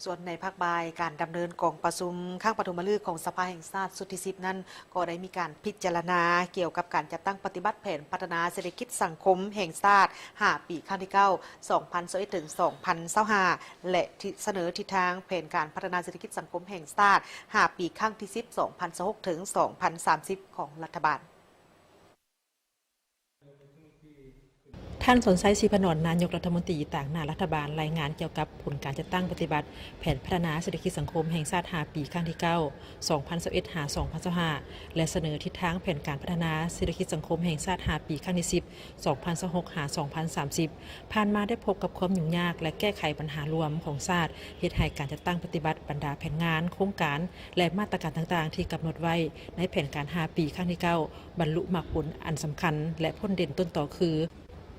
ສ່ວນໃນພາກບ່າຍ ການດຳເນີນກອງປະຊຸມຄັ້ງປະຖົມມະລືກຂອງສະພາແຫ່ງຊາດຊຸດທີສິບນັ້ນ ກໍໄດ້ມີການພິຈາລະນາກ່ຽວກັບການຈັດຕັ້ງປະຕິບັດແຜນພັດທະນາເສດຖະກິດສັງຄົມແຫ່ງຊາດຫ້າປີ ຄັ້ງທີເກົ້າ ສອງພັນຊາວເອັດ ເຖິງ ສອງພັນຊາວຫ້າ ແລະ ທິ ສະເໜີທິດທາງແຜນການພັດທະນາເສດຖະກິດສັງຄົມແຫ່ງຊາດຫ້າປີ ຄັ້ງທີສິບ ສອງພັນຊາວຫົກ ເຖິງ ສອງພັນສາມສິບ ຂອງລັດຖະບານ. ທ່ານ ສອນໄຊ ສີພະໜອນ ນາຍົກລັດຖະມົນຕີຕາງໜ້າລັດຖະບານ ລາຍງານກ່ຽວກັບຜົນການຈັດຕັ້ງປະຕິບັດແຜນພັດທະນາເສດຖະກິດສັງຄົມແຫ່ງຊາດຫ້າປີ ຄັ້ງທີເກົ້າ ສອງພັນຊາວເອັດ ຫາ ສອງພັນຊາວຫ້າ ແລະ ສະເໜີທິດທາງແຜນການພັດທະນາເສດຖະກິດສັງຄົມແຫ່ງຊາດຫ້າປີ ຄັ້ງທີສິບ ສອງພັນຊາວຫົກ ຫາ ສອງພັນສາມສິບ. ຜ່ານມາໄດ້ພົບກັບຄວາມຫຍຸ້ງຍາກ ແລະ ແກ້ໄຂບັນຫາລວມຂອງຊາດ, ເຮັດໃຫ້ການຈັດຕັ້ງປະຕິບັດບັນດາແຜນງານ, ໂຄງການ ແລະ ມາດຕະການຕ່າງໆທີ່ກຳນົດໄວ້ໃນແຜນການຫ້າປີ ຄັ້ງທີເກົ້າ ບັນລຸໝາກຜົນອັນສຳຄັນ ແລະ ຜົນເດັ່ນຕົ້ນຕໍຄື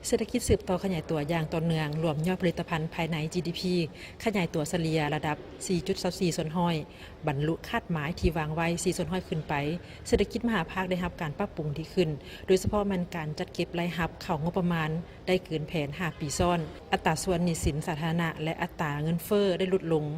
ເສດຖະກິດສືບຕໍ່ຂະຫຍາຍຕົວຢ່າງຕໍ່ເນື່ອງ, ລວມຍອດຜະລິດຕະພັນພາຍໃນ ຈີດີພີ ຂະຫຍາຍຕົວສະເລ່ຍລະດັບ ສີ່ຈຸດຊາວສີ່ສ່ວນຮ້ອຍ, ບັນລຸຄາດໝາຍທີ່ວາງໄວ້ ສີ່ສ່ວນຮ້ອຍຂຶ້ນໄປ, ເສດຖະກິດມະຫາພາກໄດ້ຮັບການປັບປຸງດີຂຶ້ນ, ໂດຍສະເພາະແມ່ນການຈັດເກັບລາຍຮັບເຂົ້າງົບປະມານໄດ້ເກີນແຜນຫ້າປີຊ້ອນ, ອັດຕາສ່ວນໜີ້ສິນສາທາລະນະ ແລະ ອັດຕາເງິນເຟີ້ໄດ້ຫຼຸດລົງ.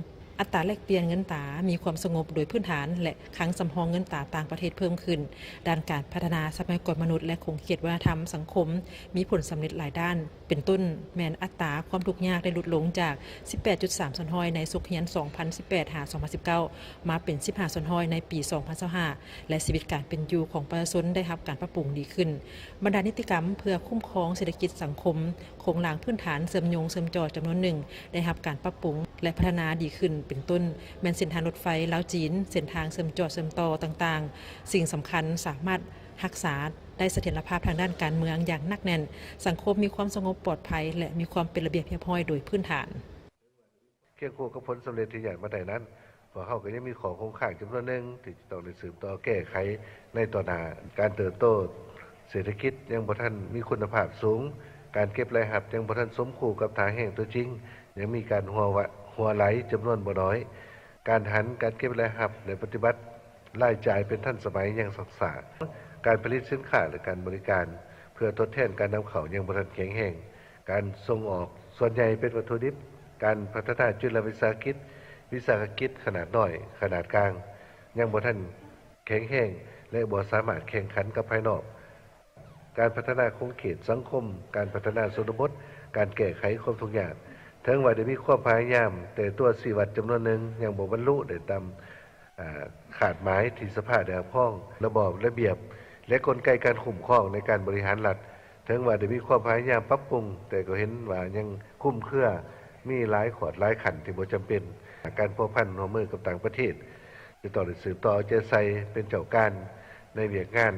ອັດຕາແລກປ່ຽນເງິນຕາມີຄວາມສະຫງົບໂດຍພື້ນຖານ ແລະ ຄັງສຳຮອງເງິນຕາຕ່າງປະເທດເພີ່ມຂຶ້ນ. ດ້ານການພັດທະນາຊັບພະຍາກອນມະນຸດ ແລະ ຂົງເຂດວັດທະນະທຳສັງຄົມ ມີຜົນສຳເລັດຫຼາຍດ້ານ, ເປັນຕົ້ນແມ່ນອັດຕາຄວາມທຸກຍາກໄດ້ຫຼຸດລົງຈາກ ສິບແປດຈຸດສາມສ່ວນຮ້ອຍ ໃນສົກຮຽນ ສອງພັນສິບແປດ ຫາ ສອງພັນສິບເກົ້າ ມາເປັນ ສິບຫ້າສ່ວນຮ້ອຍ ໃນປີ ສອງພັນຊາວຫ້າ ແລະ ຊີວິດການເປັນຢູ່ຂອງປະຊາຊົນໄດ້ຮັບການປັບປຸງດີຂຶ້ນ. ບັນດານິຕິກຳເພື່ອຄຸ້ມຄອງເສດຖະກິດສັງຄົມ, ໂຄງລ່າງພື້ນຖານເຊື່ອມໂຍງເຊື່ອມຈອດຈຳນວນໜຶ່ງໄດ້ຮັບການປັບປຸງ ແລະ ພັດທະນາດີຂຶ້ນ, ເປັນຕົ້ນແມ່ນເສັ້ນທາງລົດໄຟລາວ-ຈີນ, ເສັ້ນທາງເຊື່ອມຈອດເຊື່ອມຕໍ່ຕ່າງໆ. ສິ່ງສຳຄັນສາມາດຮັກສາໄດ້ສະຖຽນລະພາບທາງດ້ານການເມືອງຢ່າງໜັກແໜ້ນ, ສັງຄົມມີຄວາມສະຫງົບປອດໄພ ແລະ ມີຄວາມເປັນລະບຽບຮຽບຮ້ອຍໂດຍພື້ນຖານ. ຄຽງຄູ່ກັບຜົນສຳເລັດທີ່ຍາດມາໄດ້ນັ້ນ, ພວກເຮົາກໍຍັງມີຂໍ້ຄົງຄ້າງຈຳນວນໜຶ່ງທີ່ຈະຕ້ອງໄດ້ສືບຕໍ່ແກ້ໄຂໃນຕໍ່ໜ້າ. ການເຕີບໂຕເສດຖະກິດຍັງບໍ່ທັນມີຄຸນນະພາບສູງ, ການເກັບລາຍຮັບຍັງບໍ່ທັນສົມຄູ່ກັບທ່າແຮງຕົວຈິງ, ຍັງມີການຮົ່ວ ຮົ່ວໄຫຼຈຳນວນບໍ່ໜ້ອຍ, ການຫັນການເກັບລາຍຮັບ ແລະ ປະຕິບັດລາຍຈ່າຍເປັນທັນສະໄໝຍັງຊັກຊ້າ, ການຜະລິດສິນຄ້າ ແລະ ການບໍລິການເພື່ອທົດແທນການນຳເຂົ້າຍັງບໍ່ທັນແຂງແຮງ. ການສົ່ງອອກສ່ວນໃຫຍ່ເປັນວັດຖຸດິບ, ການພັດທະນາຈຸລະວິສາຫະກິດ, ວິສາຫະກິດຂະໜາດນ້ອຍ, ຂະໜາດກາງ ຍັງບໍ່ທັນແຂງແຮງ ແລະ ບໍ່ສາມາດແຂ່ງຂັນກັບພາຍນອກ. ການພັດທະນາຂົງເຂດສັງຄົມ, ການພັດທະນາຊົນນະບົດ, ການແກ້ໄຂຄວາມທຸກຍາກ, ເຖິງວ່າໄດ້ມີຄວາມພະຍາຍາມ, ແຕ່ຕົວຊີ້ວັດຈຳນວນໜຶ່ງຍັງບໍ່ບັນລຸໄດ້ຕາມ ອາ ຄາດໝາຍທີ່ສະພາໄດ້ຮັບຮອງ. ລະບອບລະບຽບ ແລະ ກົນໄກການຄຸ້ມຄອງໃນການບໍລິຫານລັດ ເຖິງວ່າໄດ້ມີຄວາມພະຍາຍາມປັບປຸງ, ແຕ່ກໍເຫັນວ່າຍັງຄຸມເຄືອ, ມີຫຼາຍຂອດຫຼາຍຂັ້ນທີ່ບໍ່ຈຳເປັນ. ການພົວພັນຮ່ວມມືກັບຕ່າງປະເທດ ຈະຕ້ອງໄດ້ສືບຕໍ່ເອົາໃຈໃສ່ເປັນເຈົ້າການໃນວຽກງານ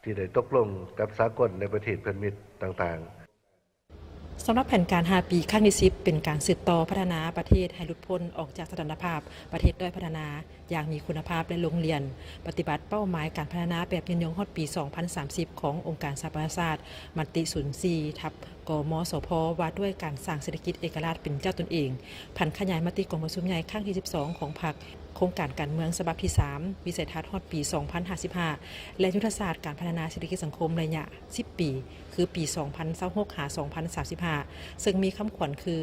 ທີ່ໄດ້ຕົກລົງກັບສາກົນ ແລະ ປະເທດເພື່ອນມິດຕ່າງໆ. ສຳລັບແຜນການຫ້າປີຄັ້ງທີສິບ ເປັນການສືບຕໍ່ພັດທະນາປະເທດໃຫ້ຫຼຸດພົ້ນອອກຈາກສະຖານະພາບປະເທດດ້ອຍພັດທະນາຢ່າງມີຄຸນນະພາບ ແລະ ລົງລຽນປະຕິບັດເປົ້າໝາຍການພັດທະນາແບບຍືນຍົງຮອດປີສອງພັນສາມສິບ ຂອງອົງການສະຫະປະຊາຊາດ, ມະຕິສູນສີ່ ທັບ ກມສພ ວ່າດ້ວຍການສ້າງເສດຖະກິດເອກະລາດເປັນເຈົ້າຕົນເອງ, ຜັນຂະຫຍາຍມະຕິກອງປະຊຸມໃຫຍ່ຄັ້ງທີສິບສອງຂອງພັກ, ໂຄງການການເມືອງສະບັບທີສາມ ວິໄສທັດຮອດປີສອງພັນຫ້າສິບຫ້າ ແລະ ຍຸດທະສາດການພັດທະນາເສດຖະກິດສັງຄົມໄລຍະສິບປີ ຄືປີສອງພັນຊາວຫົກ ຫາ ສອງພັນສາມສິບຫ້າ ເຊິ່ງມີຄຳຂວັນຄື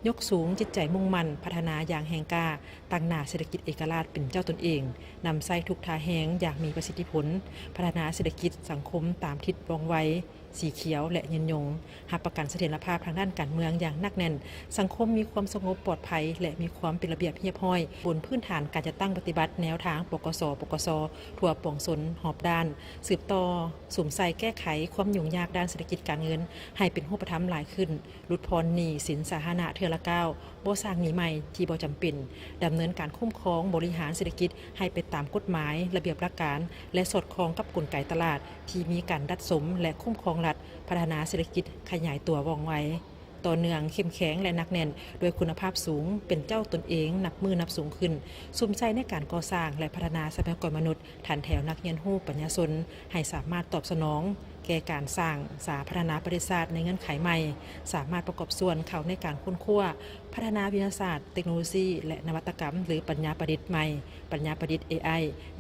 ຍົກສູງຈິດໃຈມຸ່ງໝັ້ນພັດທະນາຢ່າງແຮງກ້າ, ຕັ້ງໜ້າເສດຖະກິດເອກະລາດເປັນເຈົ້າຕົນເອງ, ນຳໃຊ້ທຸກທ່າແຮງຢ່າງມີປະສິດທິຜົນ, ພັດທະນາເສດຖະກິດສັງຄົມຕາມທິດວ່ອງໄວ, ສີຂຽວ ແລະ ຍືນຍົງ, ຮັບປະກັນສະຖຽນລະພາບທາງດ້ານການເມືອງຢ່າງໜັກແໜ້ນ, ສັງຄົມມີຄວາມສະຫງົບປອດໄພ ແລະ ມີຄວາມເປັນລະບຽບຮຽບຮ້ອຍ, ບົນພື້ນຖານການຈັດຕັ້ງປະຕິບັດແນວທາງ ປກສ ປກສ ທົ່ວປວງຊົນຮອບດ້ານ, ສືບຕໍ່ສຸມໃສ່ແກ້ໄຂຄວາມຫຍຸ້ງຍາກດ້ານເສດຖະກິດການເງິນໃຫ້ເປັນຮູບປະທຳຫຼາຍຂຶ້ນ, ຫຼຸດຜ່ອນໜີ້ສິນສາທາລະນະເທື່ອລະກ້າວ, ບໍ່ສ້າງໜີ້ໃໝ່ທີ່ບໍ່ຈຳເປັນ, ດຳເນີນການຄຸ້ມຄອງບໍລິຫານເສດຖະກິດໃຫ້ໄປຕາມກົດໝາຍ, ລະບຽບຫຼັກການ ແລະ ສອດຄ່ອງກັບກົນໄກຕະຫຼາດທີ່ມີການດັດສົມ ແລະ ຄຸ້ມຄອງລັດ, ພັດທະນາເສດຖະກິດຂະຫຍາຍຕົວວ່ອງໄວ, ຕໍ່ເນື່ອງ, ເຂັ້ມແຂງ ແລະ ໜັກແໜ້ນ, ດ້ວຍຄຸນນະພາບສູງ, ເປັນເຈົ້າຕົນເອງ, ນັບມື້ນັບສູງຂຶ້ນ, ສຸມໃສ່ໃນການກໍ່ສ້າງ ແລະ ພັດທະນາຊັບພະຍາກອນມະນຸດ, ຖັນແຖວນັກຮຽນຮູ້ປັນຍາຊົນໃຫ້ສາມາດຕອບສະໜອງ ແກ່ການສ້າງສາພັດທະນາປະເທດຊາດໃນເງື່ອນໄຂໃໝ່, ສາມາດປະກອບສ່ວນເຂົ້າໃນການຄົ້ນຄວ້າ, ພັດທະນາວິທະຍາສາດ, ເຕັກໂນໂລຊີ ແລະ ນະວັດຕະກຳ ຫຼື ປັນຍາປະດິດໃໝ່, ປັນຍາປະດິດ ເອໄອ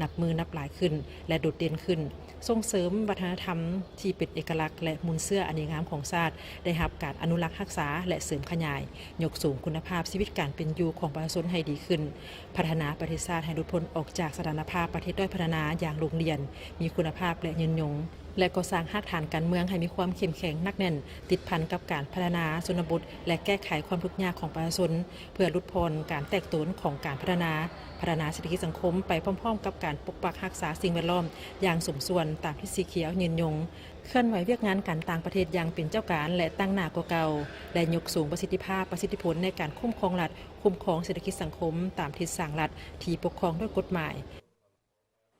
ນັບມື້ນັບຫຼາຍຂຶ້ນ ແລະ ໂດດເດັ່ນຂຶ້ນ, ສົ່ງເສີມວັດທະນະທຳທີ່ເປັນເອກະລັກ ແລະ ມູນເຊື້ອອັນດີງາມຂອງຊາດ ໄດ້ຮັບການອະນຸລັກຮັກສາ ແລະ ເສີມຂະຫຍາຍ, ຍົກສູງຄຸນນະພາບຊີວິດການເປັນຢູ່ຂອງປະຊາຊົນໃຫ້ດີຂຶ້ນ, ພັດທະນາປະເທດຊາດໃຫ້ຫຼຸດພົ້ນອອກຈາກສະຖານະພາບປະເທດດ້ອຍພັດທະນາຢ່າງໂລງລຽນ, ມີຄຸນນະພາບ ແລະ ຍືນຍົງ ແລະ ກໍ່ສ້າງຮາກຖານການເມືອງໃຫ້ມີຄວາມເຂັ້ມແຂງໜັກແໜ້ນ, ຕິດພັນກັບການພັດທະນາຊົນນະບົດ ແລະ ແກ້ໄຂຄວາມທຸກຍາກຂອງປະຊາຊົນ, ເພື່ອຫຼຸດຜ່ອນການແຕກໂຕນຂອງການພັດທະນາ, ພັດທະນາເສດຖະກິດສັງຄົມໄປພ້ອມໆກັບການປົກປັກຮັກສາສິ່ງແວດລ້ອມຢ່າງສົມສ່ວນຕາມທິດສີຂຽວຍືນຍົງ, ເຄື່ອນໄຫວວຽກງານການຕ່າງປະເທດຢ່າງເປັນເຈົ້າການ ແລະ ຕັ້ງໜ້າກວ່າເກົ່າ ແລະ ຍົກສູງປະສິດທິພາບ, ປະສິດທິຜົນໃນການຄຸ້ມຄອງລັດ, ຄຸ້ມຄອງເສດຖະກິດສັງຄົມຕາມທິດສ້າງລັດທີ່ປົກຄອງດ້ວຍກົດໝາຍ.